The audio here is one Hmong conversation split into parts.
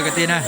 Kwv tij na.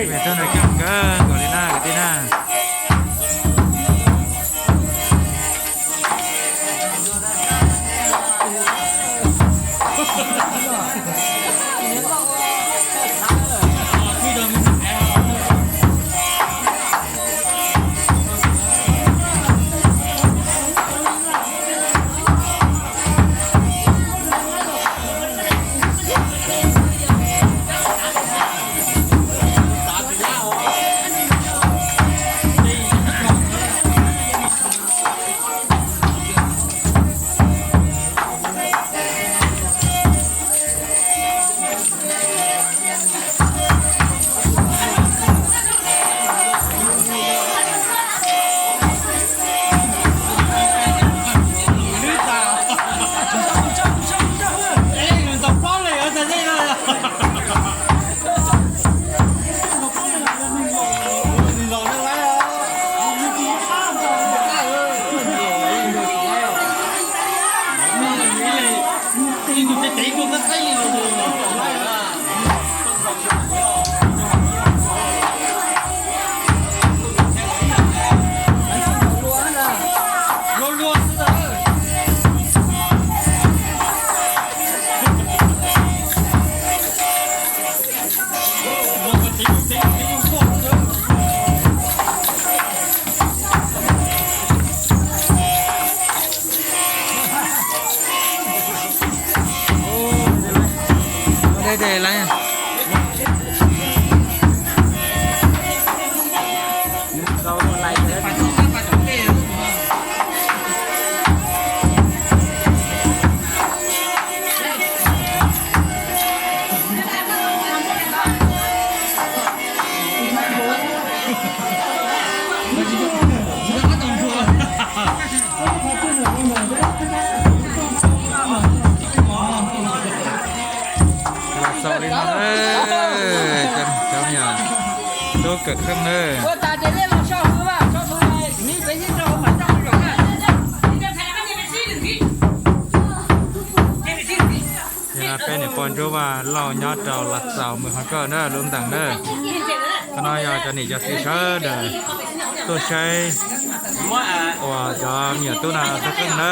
Mej tub no coob kawg nkaus li na kwv tij na. Los xaus li no, cov me nyuam tub kawm keej na. Yog no peb niam pog Ntsuab Vaj Lauj nyob rau Los Xaus Mws Hoo Kauj na, lub ntees na. Qhov no yog cov niam cov txiv sawv daws tuaj saib uas cov me nyuam tub no tub keej na.